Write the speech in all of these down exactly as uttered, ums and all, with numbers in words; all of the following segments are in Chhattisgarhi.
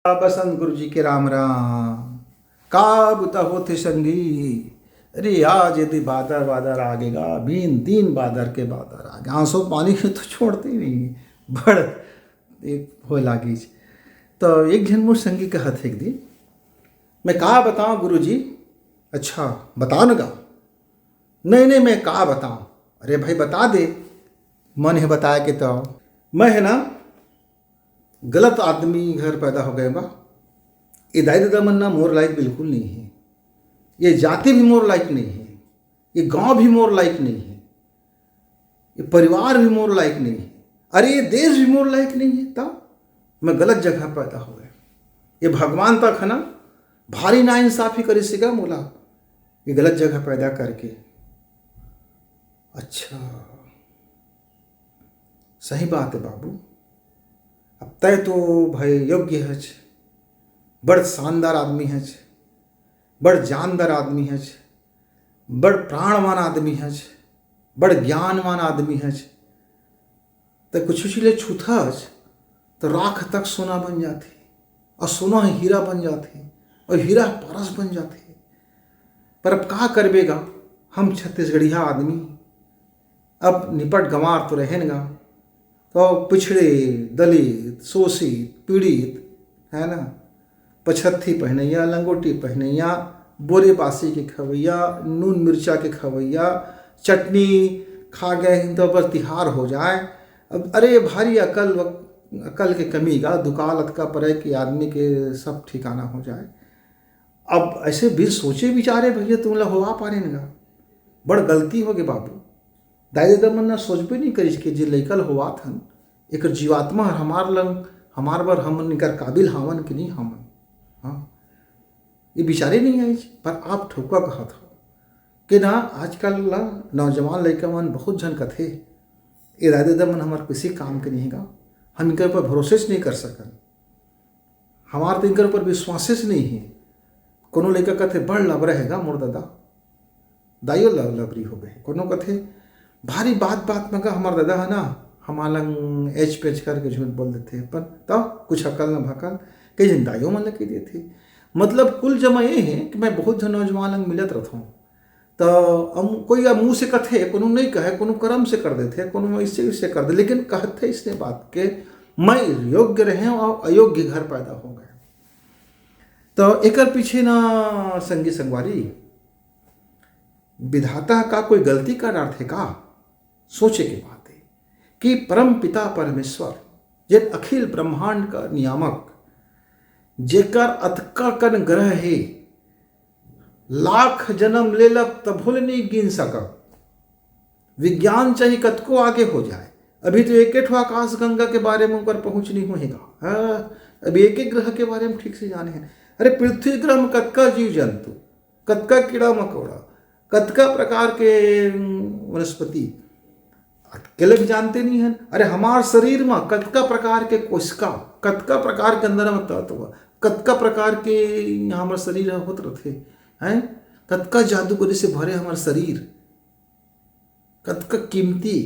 बसंत गुरु जी के राम राम। का बुता होथे संगी? अरे, आज यदि बादर, बादर आगे गा, बीन दिन बादर के बादर आगे, आंसू पानी के तो छोड़ते ही नहीं, बड़ एक होय लागिस। तो एक झन मोर संगी कहत हे एक दिन, "मैं का बताऊं गुरु जी?" "अच्छा, बता न गा।" "नहीं, नहीं, मैं का बताऊं?" "अरे भाई, बता दे, मन हे बताए के तो।" "मैं हे ना, गलत आदमी घर पैदा हो गए बा। ये दाई ददा मन ना मोर लायक बिल्कुल नहीं है, ये जाति भी मोर लायक नहीं है, ये गांव भी मोर लायक नहीं है, ये परिवार भी मोर लायक नहीं है, अरे, ये देश भी मोर लायक नहीं है। तब मैं गलत जगह पैदा हो गए। ये भगवान तक है ना, भारी नाइंसाफी करिस गा मोला, ये गलत जगह पैदा करके।" "अच्छा, सही बात है बाबू, अब तय तो भाई योग्य हच, बड़ शानदार आदमी हच, बड़ जानदार आदमी हच, बड़ प्राणवान आदमी हच, बड़ ज्ञानवान आदमी हच, त कुछ चीज ले छूथस, त राख तक सोना बन जाथे, अउ सोना ह हीरा बन जाथे, अउ हीरा ह पारस बन जाथे।" पर अब का करबे गा, हम छत्तीसगढ़िया आदमी, अब निपट गंवार तो रहेन गा, तो पिछड़े, दलित, शोषित, पीड़ित, है ना, पछत्थी पहनैया, लंगोटी पहनैया, बोरे बासी के खवैया, नून मिर्चा के खवैया, चटनी खा गए हैं तो बस तिहार हो जाए। अब अरे भारी अकल, अकल के कमी का दुकाल अतका परे कि आदमी के सब ठिकाना हो जाए। अब ऐसे बिन सोचे विचारे भैया तुम ला होवा पारेन गा, बड़ गलती हो गए बाबू। दाई ददा मन ना सोचबे नहीं करिस के जे लइका ल होवात हन, एकर जीवात्मा हर हमार लंग, हमार बर हमन एकर काबिल हावन कि नहीं हावन। हाँ, ये विचारे नहीं आइस, पर आप ठोकुआ कहत हो कि ना, आजकल ला नौजवान लइका मन बहुत झन कथे, "ये दाई ददा मन हमार किसी काम के नहीं गा, हम इनकर ऊपर भरोसेच नहीं कर सकन।" हमार तो इनकर ऊपर विश्वासेच नहीं है। कोनो लइका कथे, "बड़ लबरा हे गा मोर ददा।" दाइयो ल-, लबरी हो गए। कोनो कथे, "भारी बात बात में गा हमार ददा है ना, हमार लंग एच पेच करके झूठ बोल देथे।" पर तब कुछ अकल न भकल, कई झन दाइयो मन ल कह देथे। मतलब कुल जमा ये है कि मैं बहुत झन नौजवान लंग मिलत रहथों। त हम, कोई अब मुंह से कथे, कोनो नहीं कहे, कोनो करम से कर देथे, कोनो ऐसे वैसे कर दे, लेकिन कहथे इसने बात के, "मैं योग्य रहे और अयोग्य घर पैदा हो गए।" तो एकर पीछे ना संगी संगवारी, विधाता का कोई गलती कर डारथे का? सोचे के बात है कि परम पिता परमेश्वर, जे अखिल ब्रह्मांड का नियामक, जेकर अतका कन ग्रह है, लाख जन्म ले लब तभो ले नहीं गिन सकब। विज्ञान चाहे कतको आगे हो जाए, अभी तो एक ठो आकाश गंगा के बारे में ओकर पहुंच नहीं होएगा। हाँ, अभी एक एक ग्रह के बारे में ठीक से जाने हैं। अरे, पृथ्वी ग्रह में कतका जीव जंतु, कतका कीड़ा मकोड़ा, कतका प्रकार के, उम, वनस्पति, अकेले भी जानते नहीं हैं। अरे, हमार शरीर में कतका प्रकार के कोशिका, कतका प्रकार के अंदर में तत्व, कतका प्रकार के यहाँ हमार शरीर ह होत रथे, हैं? कतका जादूगरी से भरे हमार शरीर, कतका कीमती,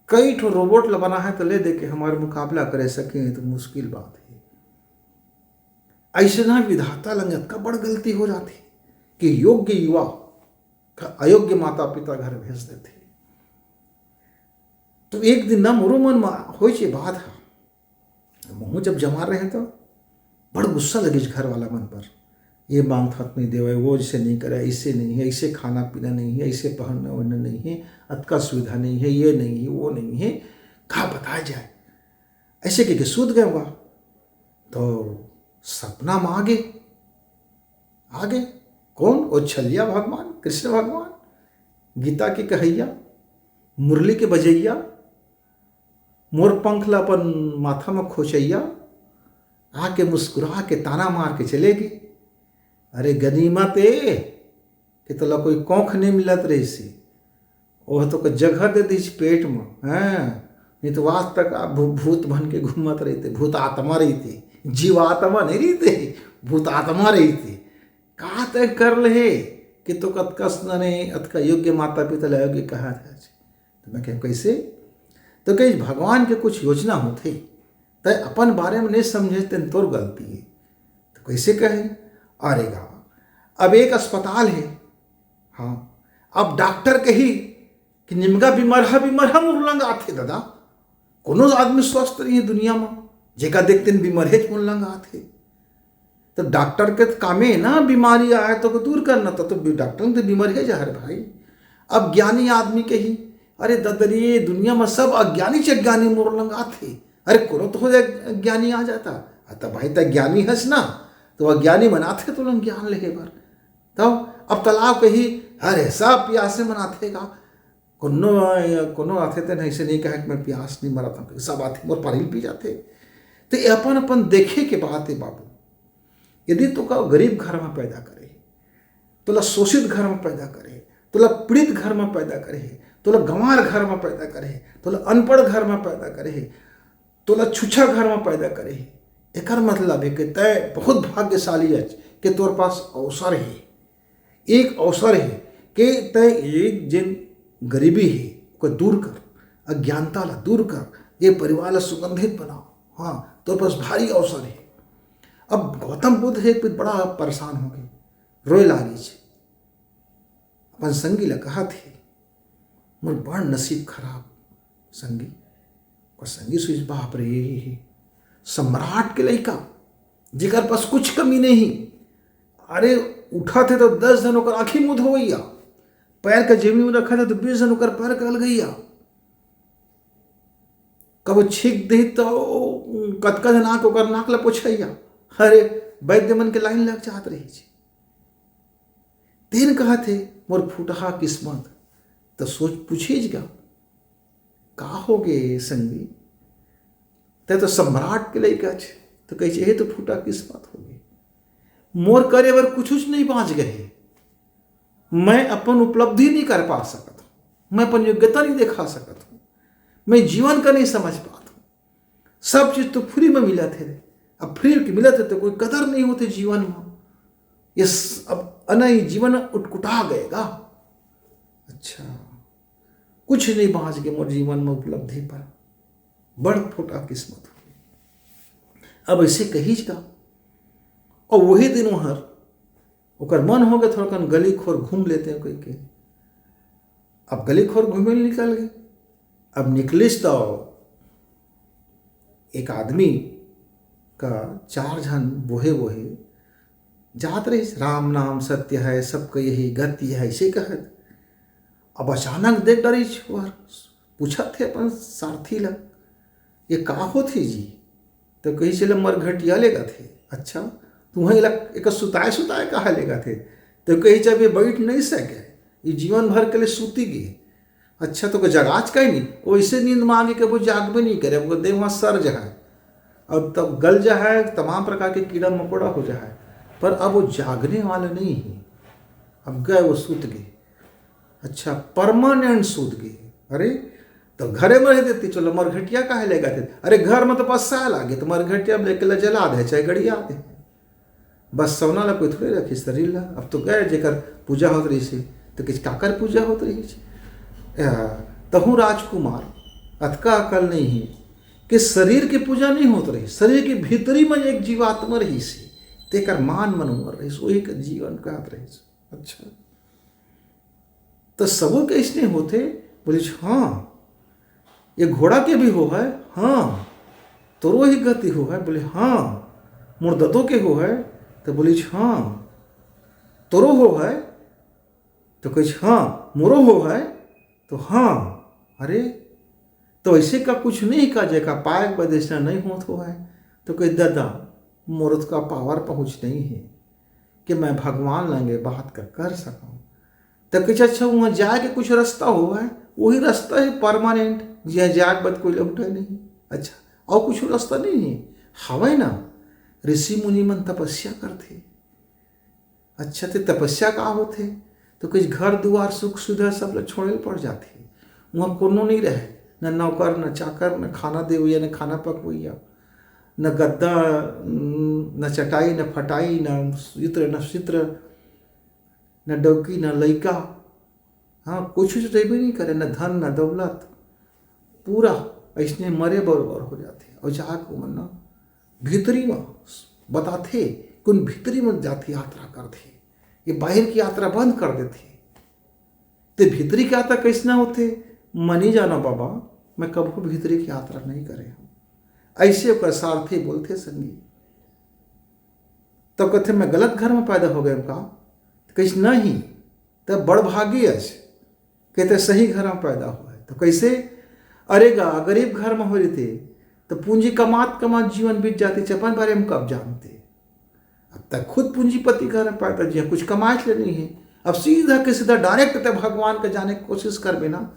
कई ठो रोबोट ल बना है तो ले दे के हमार मुकाबला करे सके, तो मुश्किल बात है। ऐसे ना विधाता लंग अतका बड़ गलती हो जाती कि योग्य युवा का अयोग्य माता पिता घर भेज देते। तो एक दिन ना मोरो मन में होइच ये बात है, महूँ जब जमा रहे तो बड़ गुस्सा लगिस घर वाला मन पर। ये मांग थत नहीं देवे, वो जैसे नहीं करे, ऐसे नहीं है, ऐसे खाना पीना नहीं है, ऐसे पहनना ओढ़ना नहीं है, अतका सुविधा नहीं है, ये नहीं है, वो नहीं है, का बताया जाए। ऐसे कह के सूत गए हुआ। तो सपना में आगे, आगे कौन? ओ छलिया भगवान, कृष्ण भगवान, गीता के कहैया, मुरली के बजैया, मोर पंख ला अपन माथा में खोचैया, आके मुस्कुरा के ताना मार के चले गे। अरे गनीमत ए कि तोला कोई कोंख नहीं मिलत रहिसे, ओह तो का जगह दे दीस पेट में, हैं? नहीं तो आज तक आप भू-, भूत बन के घूमत रहिते, भूत आत्मा रहिते, जीवात्मा नहीं रहिते, भूत आत्मा रहिते। का तय कर ले कि तो कतका सुंदर है, अतका योग्य माता पिता ले अयोग्य कहा जाए। तो मैं कह, "कैसे?" तो कही, भगवान के कुछ योजना होथे, तय अपन बारे में नहीं समझे, तेन तोर गलती है। तो कैसे कहे? अरे गा, अब एक अस्पताल है, हाँ, अब डॉक्टर कही कि निमगा बीमार हा, बीमार हा मोर लंग आथे दादा। कोनो आदमी स्वस्थ नहीं है दुनिया में, जेका देखते बीमार है मोर लंग आथे। तो डॉक्टर के तो कामे है ना, बीमारी आए तो को दूर करना, तो, तो डॉक्टर तो बीमार है जहर भाई। अब ज्ञानी आदमी कही, अरे ददरी, ये दुनिया में सब अज्ञानी च अज्ञानी मोर लंग आथे। अरे कोनो तो हो जाए ज्ञानी आ जाता। अ, त भाई त ज्ञानी हस ना, तो अज्ञानी मन आथे तो लंग ज्ञान लेहे बर। तब अब तालाब कही, अरे सब प्यासे मन आथे का, कोनो, कोनो आथे तेन ऐसे नहीं कहे कि मैं प्यास नहीं मरत हूँ, सब आथे मोर पानी पी जाथे। तो ये अपन, अपन देखे के बात है बाबू। यदि तो का गरीब घर में पैदा करे, तोला शोषित घर में पैदा करे, तोला पीड़ित घर में पैदा करे, तोला गंवार घर में पैदा करे, तोला अनपढ़ घर में पैदा करे, तोला छुछा घर में पैदा करे, एकर मतलब है कि तय बहुत भाग्यशाली अच कि तोर पास अवसर है, एक अवसर है कि तय एक जेन गरीबी है, ओकर दूर कर, अज्ञानता ला दूर कर, ये परिवार ला सुगंधित बनाओ। हाँ, तोर पास भारी अवसर है। अब गौतम बुद्ध है, कुछ बड़ा परेशान हो गए, रोए लागिस। अपन संगी ला कहत हे, "मोर बड़ नसीब खराब संगी।" और संगी सोचिस, "बाप रे, सम्राट के लइका, जेकर पास कुछ कमी नहीं, अरे उठत हे तो दस झन ओकर आँखी मुँह धोवइया, पैर के जमीन में रखत हे तो बीस झन ओकर पैर के अलगइया, कबो छींक दे तो कतका झन आके ओकर नाक ला पोछइया।" अरे वैद्य मन के लाइन लग जात रहिस। तेन कहत हे, "मोर फुटहा किस्मत।" त सोच पूछिस गा, "का होगे संगी? तैं तो सम्राट के लइका छ।" त कहिस, "एहे तो फूटा किस्मत होगे। मोर करे बर कुछुच नहीं बाँच गे हे। मैं अपन उपलब्धि नहीं कर पा सकत हूँ, मैं अपन योग्यता नहीं दिखा सकत हूँ, मैं जीवन का नहीं समझ पात हूँ।" सब चीज तो फ्री में मिलत हे रे। अब फ्री के मिलत हे तो कोई कदर नहीं होथे जीवन में। ये स-, अब अना ये जीवन उटकुटा गए गा। अच्छा, कुछ नहीं बाँच गे मोर जीवन में उपलब्धि पर। बड़ फुटहा किस्मत हो। अब ऐसे कहिस गा। और वही दिन वहाँ ओकर मन होगे थोड़कन गली खोर घूम लेतेंव कहिके। अब गली खोर घूमे ल निकल गे। अब निकलिस तो एक आदमी का चार झन बोहे बोहे जात रहिस, "राम नाम सत्य है, सबका यही गति है," ऐसे कहत। अब अचानक देख डरिस, ओहर पूछत हे अपन सारथी ला, "ये का होथे जी?" तो कहिस, "एला मरघटिया लेगथे।" "अच्छा, तुँहर एला एकर सुताए सुताए कहाँ लेगथे?" तो कहिस, "जब ये बैठ नहीं सके, ये जीवन भर के लिए सूती गे।" "अच्छा, तो को जगाच काहे नहीं?" "वो ऐसे नींद में आगे कबो जागबे नहीं करे, वो देह वहाँ सर जहाँ, अब तब गल जहाँ, तमाम प्रकार के कीड़ा मकोड़ा हो जहाँ, पर अब वो जागने वाला नहीं है, अब गए वो सूत गे।" अच्छा, परमानेंट सूत गे। अरे, तो घरे में रह देती, चलो मरघटिया काहे लेगथे? अरे, घर में तो पस्सा लागे, तो मरघटिया में लेके ले जला दे, चाहे गड़िया दे। बस सौना ला कोई थोड़े रखी शरीर ला। अब तो गए, जेकर पूजा होत रहिस हे, तो किस काकर पूजा होत रहिस हे? या, तहूँ राजकुमार, अतका अकल नहीं है कि शरीर की पूजा नहीं होत रही, शरीर के भीतरी में एक जीवात्मा रहिस हे, तेकर मान मन उमर रहिस, वही के जीवन कहत रहिस। अच्छा, तो सबो के अइसने होथे? बोलिस, "हाँ।" "ये घोड़ा के भी होहय?" "हाँ।" "तोरो ही गति होहय?" बोले, "हाँ।" "मोर ददो के होहय?" तो बोलिस, "हाँ।" "तोरो होहय?" तो कहिस, "हाँ।" "मोरो होहय?" तो, "हाँ।" "अरे, तो ऐसे का कुछ नहीं का, जेका पाए के बाद अइसना नहीं होत होहय?" तो कहिस, "ददा, मोर ओतका पावर पहुँच नहीं है कि मैं भगवान लंगे बात कर, कर सकूँ।" तो कहिस, "अच्छा, वहाँ जाए के कुछ रास्ता होहय?" "वही रास्ता है परमानेंट, जिहाँ जाए के बाद कोई लौटे नहीं।" "अच्छा, और कुछ रास्ता नहीं है?" "हवय ना, ऋषि मुनि मन तपस्या करथे।" "अच्छा, ते तपस्या का होथे?" तो कहिस, "घर दुआर सुख सुविधा सब ल छोड़े ल पड़ जाथे। वहाँ कोनो नहीं रहे, न नौकर, न चाकर, न खाना देवैया, न खाना पकवैया, न गद्दा, न चटाई, न फटाई, न चित्र, न चित्र, न डौकी, न लइका। हाँ, कुछ तो रहिबे नहीं करे, न धन, न दौलत। पूरा अइसने मरे बरोबर हो जाथे। अउ जाके ओमन ना भीतरी म बताथे कि उन भीतरी म जाथे, यात्रा करथे, ये बाहिर के यात्रा बंद कर देथे। ते भीतरी के यात्रा कइसना होथे? मैं नइ जानव बाबा, मैं कभू भीतरी के यात्रा नइ करे हंव। अइसे ओकर सारथी बोलथे संगी। तब कथे, मैं गलत घर म पैदा हो गेंव का? कहिस, नहीं, तैं बड़ भागी अस, के तैं सही घर म पैदा होए। तो कइसे? अरे गा, गरीब घर म होय रहिते, तो पूंजी कमात कमात जीवन बीत जातिस, अपन बारे म कब जानते। अब तैं खुद पूंजीपति घर म पैदा, जिहां कुछ कमाए ले नइ हे। अब सीधा के सीधा direct तैं भगवान के जाने के कोशिश करबे ना,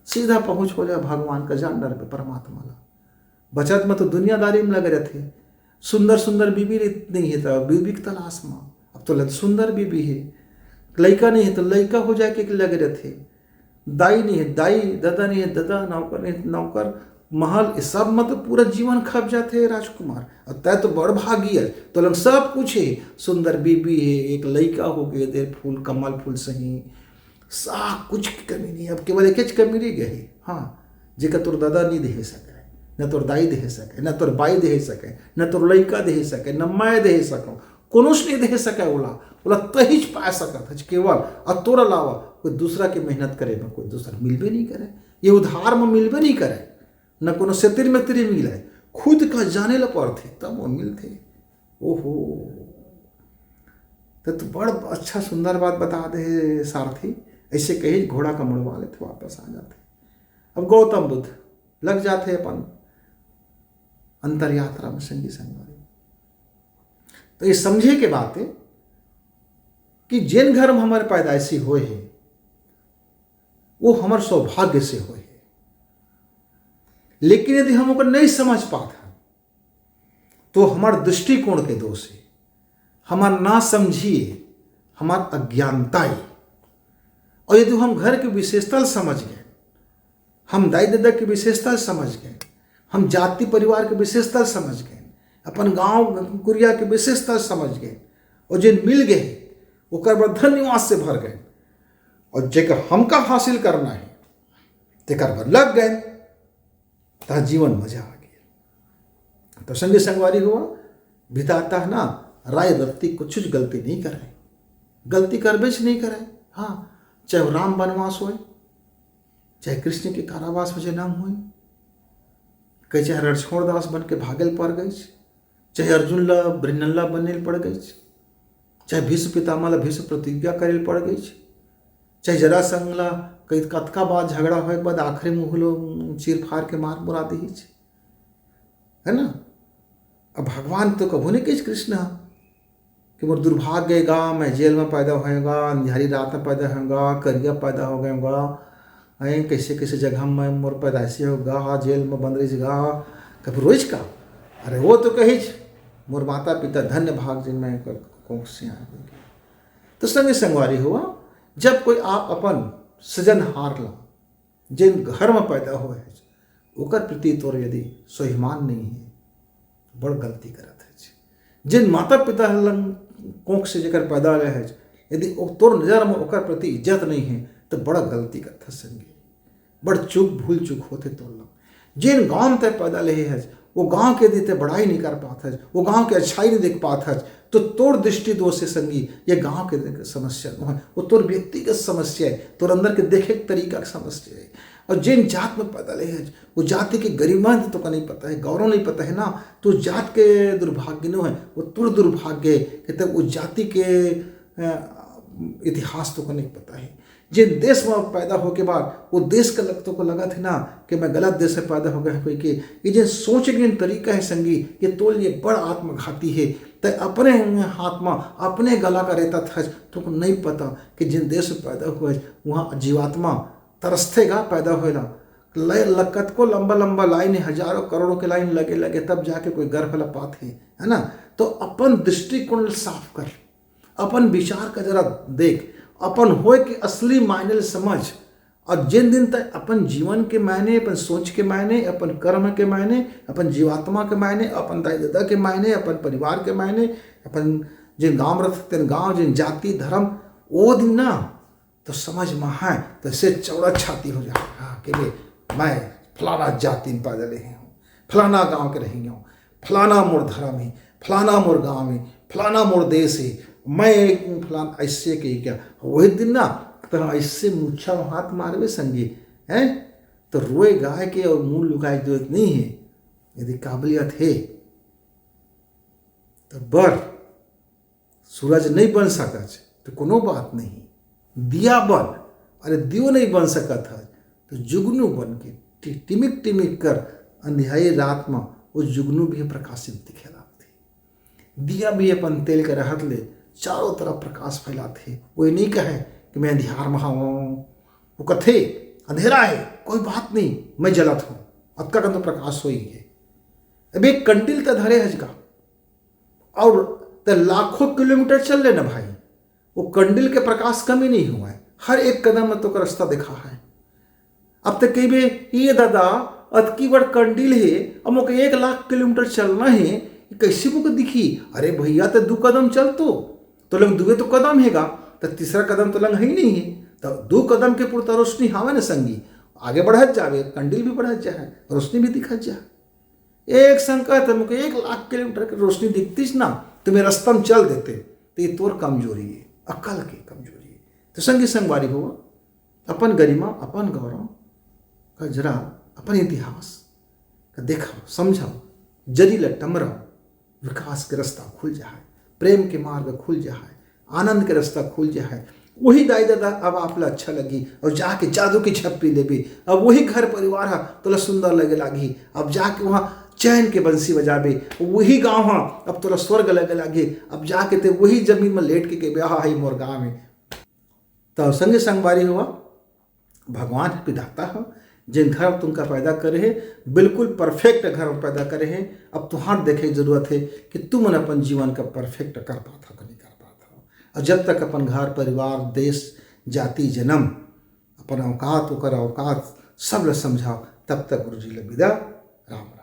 सीधा पहुंच हो जाए भगवान के, जान डरबे परमात्मा ला। बचत म तो दुनियादारी म लगे रहिथे, सुंदर सुंदर बीबी रह-, नइ हे त बीबी के तलाश म। अब तोला सुंदर बीबी हे, लइका नइ हे त लइका हो जाए के लगे रहिथे, दाई नइ हे, दाई, ददा नइ हे, ददा, नौकर नइ हे, नौकर, महल, ये सब म तो पूरा जीवन खप जाथे राजकुमार। अउ तैं तो बड़ भागी अस, तोर लंग सब कुछ हे, सुंदर बीबी हे, एक लइका हो गे, दे फूल, कमल फूल सही, सब कुछ के कमी नइ हे। अब केवल एकेच कमी रहि गे हे, हां, जेकर तोर ददा नइ देहे सकय, न तोर दाई देहे सकय, न तोर बाई देहे सकय, न तोर लइका देहे सकय, न मैं देहे सकंव, कोनोच नइ देहे सकय ओला, ओला तहीच पाए सकत हस केवल। अउ तोर अलावा कोई दूसरा के मेहनत करे म कोई दूसरा मिलबे नइ करय, ये उधार म मिलबे नइ करय, न कोनो सेतिर मेतिर मिलय, खुद का जाने ल परथे तब वो मिलथे। ओहो, त तो बड़ अच्छा सुंदर बात बता दे हे सारथी। अइसे कही घोड़ा का मुड़वा लेथे, वापस आ जाथे। अब गौतम बुद्ध लग जाथे अपन अंतर यात्रा म संगी संगवारी। तो ये समझे के बात हे कि जेन घर म हमर पैदाइशी होए हे, वो हमर सौभाग्य से होए हे, लेकिन यदि हम ओकर नइ समझ पात हन, तो हमर दृष्टिकोण के दोष हे, हमर नासमझी हे, हमर अज्ञानता हे। अउ यदि हम घर के विशेषता ल समझ गेन, हम दाई ददा के विशेषता ल समझ गेन, हम जाति परिवार के विशेषता ल समझ गेन, अपन गांव कुरिया के विशेषता ल समझ गेन, अउ जेन मिल गे हे, ओकर बर धन्यवाद से भर गेन, अउ जेकर हमका हासिल करना हे, तेकर बर लग गेन, त जीवन मजा आ गे। तो संगी संगवारी हो, विधाता ह ना, राय रत्ती कुछुच गलती नइ करय, गलती करबेच नइ करय। हां, चाहे वो राम बनवास होय, चाहे कृष्ण के कारावास म जनम होय, कहे चाहे रणछोड़दास बन के भागे ल पर गइस, चाहे अर्जुन ला बृहन्नला बने ल पड़ गइस, चाहे भीष्म पितामह ला भीष्म प्रतिज्ञा करे ल पड़ गइस, चाहे जरासंध ला कई कतका बार झगड़ा होए के बाद आखिरी म उहू ला चीर फार के मार मुरा दिहिस, है ना? अब भगवान तो कभू नइ कहिस कृष्ण ह कि मोर दुर्भाग्य गा, मैं जेल म पैदा होएंव गा, अंधियारी रात म पैदा होएंव गा, करिया पैदा हो गेंव गा, हैं, कइसे कइसे जगह म मोर पैदाइशी हो गा, जेल म बंद रहिस गा, कभू रोइस का? अरे वो तो कहिस, मोर माता पिता धन्य भाग जिन मैं ओकर कोख से आए। तो संगी संगवारी हो, जब कोई आप अपन सृजनहार ला, जेन घर म पैदा होए हे, ओकर प्रति तोर यदि स्वाभिमान नइ हे, बड़ गलती करत हस। जेन माता पिता लंग कोख से जेकर पैदा ले हस, यदि ओ तोर नजर म ओकर प्रति इज्जत नइ हे, त बड़ गलती करत हस संगी। बड़ चूक, भूल चूक होथे तोर लंग। जेन गांव म तैं पैदा ले हस, वो गांव के यदि तैं बड़ाई नइ कर पात हस, वो गांव के अच्छाई नइ देख पात हस, तो तोर दृष्टि दोष हे संगी, ये गांव के समस्या नोहे, वो तोर व्यक्तिगत समस्या हे, तोर अंदर के देखे के तरीका के समस्या हे। अउ जेन जात म पैदा ले हस, वो जाति के गरिमा तो तोका नइ पता हे, गौरव नइ पता हे ना, तो जात के दुर्भाग्य नोहे, वो तोर दुर्भाग्य हे कि तैं वो जाति के, अ, इतिहास तोका नइ पता हे। जेन देश म पैदा होके बाद वो देश का लग, तोका लगत हे ना कि मैं गलत देश म पैदा हो गे हंव कहिके, ये जेन सोचे के जेन तरीका हे संगी, ये तोर लिए बड़ आत्मघाती हे। तैं अपने हाथ म अपने गला का रेतत हस, तोका नइ पता कि जेन देश म पैदा होए हस, उहां जीवात्मा तरसथे गा पैदा होए ला। ले-, ल-, कतको लंबा लंबा लाइन हे, हजारों करोड़ों के लाइन लगे लगे, तब जाके कोई गर्भ ला पाथे, है ना? तो अपन दृष्टिकोण ल साफ कर, अपन विचार का जरा देख, अपन होए के असली मायने ल समझ। अउ जेन दिन तैं अपन जीवन के मायने, अपन सोच के मायने, अपन कर्म के मायने, अपन जीवात्मा के मायने, अपन दाई ददा के मायने, अपन परिवार के मायने, अपन जेन गांव रहिथे तेन गांव, जेन जाति धर्म, वो दिन ना तो समझ म आए, तो से चौड़ा छाती हो जाए, हाँ, कि बे, मैं फलाना जाति में पैदा ले हंव, फलाना गांव के रहिहंव, फलाना मोर धर्म हे, फलाना मोर गांव हे, फलाना मोर देश हे, मैं एक फलाना ऐसे कहिके वही दिन ना तैं ऐसे मुच्छा में हाथ मारबे संगी, हैं, त रोए गाय के अउ मुंह लुकाए के जरूरत नहीं हे। यदि काबिलियत हे त बर सूरज नहीं बन सकच त कोनो बात नहीं, दिया बन, अरे दियो नहीं बन सकत हच त जुगनू बन के टि-, टिमिक टिमिक कर अंधियारी रात म वो जुगनू भी प्रकाशित दिखे लागथे। दिया भी अपन तेल के रहत ले चारों तरफ प्रकाश फैलाथे। वो ये नहीं कहे कि मैं अंधियार म हवं, वो कथे अंधेरा हे, कोई बात नहीं, मैं जलत हंव, अतका कन तो प्रकाश होई हे। अब एक कंडिल त धरे हच गा, अउ तैं लाखों किलोमीटर चल ले ना भाई, वो कंडिल के प्रकाश कमी नहीं होवय, हर एक कदम में तोके रस्ता दिखा हे। अब तैं कहिबे, "ये दादा, अतकी बड़ कंडिल हे, अब मोके एक लाख किलोमीटर चलना हे, ये कैसे मोके दिखही?" अरे भैया, तैं दू कदम चल तो, तोर लंग दुए तो कदम हे गा, त तीसरा कदम तोर लंग हे ही नहीं हे। त दू कदम के पुरता रोशनी हावय ना संगी, आगे बढ़त जाबे, कंडिल भी बढ़त जाय, रोशनी भी दिखत जाय। एक संग कहत हे, "मोके एक लाख किलोमीटर के रोशनी दिखतिस ना, त मैं रस्ता में चल देतेंव।" त ये तोर कमजोरी हे, अकल के कमजोरी हे। त संगी संगवारी हो, अपन गरिमा, अपन गौरव का जरा, अपन इतिहास का देखव, समझव, जरी ल टमरव, विकास के रस्ता खुल जाय, प्रेम के मार्ग खुल जाय, आनंद के रस्ता खुल जाय। वही दाई ददा अब आप ला अच्छा लगही, अउ जाके जादू के झप्पी लेबे। अब वही घर परिवार ह तोला सुंदर लगे लागही। अब जाके वहाँ चैन के बंसी बजाबे, वही गांव ह अब तोला स्वर्ग लगे लागही। अब जाके तैं वही जमीन में लेट के कहिबे, "आहा, ये मोर गांव हे।" त संगी संगवारी हो, भगवान ह विधाता ह, जेन घर तुमका पैदा करे हे, बिल्कुल perfect घर में पैदा करे हे। अब तुहार देखे के जरूरत हे कि तुमन अपन जीवन का perfect कर पात हव कि नहीं कर पात हव। अउ जब तक अपन घर, परिवार, देश, जाति, जन्म, अपन औकात, ओकर औकात सब ल समझव, तब तक गुरुजी ल विदा। राम राम।